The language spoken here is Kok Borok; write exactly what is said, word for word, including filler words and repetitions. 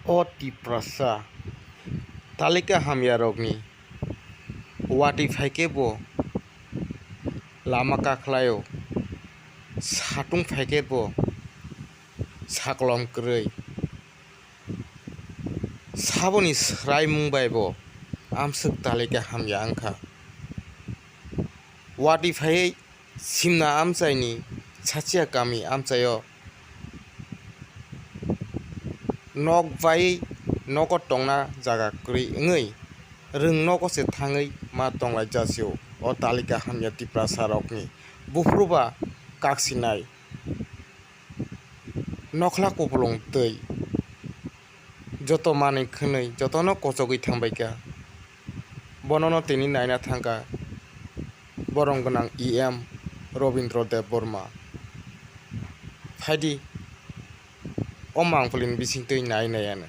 O Tiprasa, talika hamyarokni watwi phaikhe bo lama kakhlaio, satung phaikhe bo saklom kwrwi, saboni swraimung bai bo amswk talika hamya wngkha. Watwi phaiwi Simna amchaini Sachia kami amchaio nok baiwi nogo tongna jaga kwrwi wngwi rwng nogo se thangwi ma tonglaijasio. O talika hamya Tiprasarokni buphuru ba kaksinai nokhla kupulung twi joto manwi khwnwi jotono kochogwi thangbaikha. Bonono tini naina thangkha borom gwnang E M Robindra Debbarma. Phaidi o mangpili ni bisingtwi nai nai ano.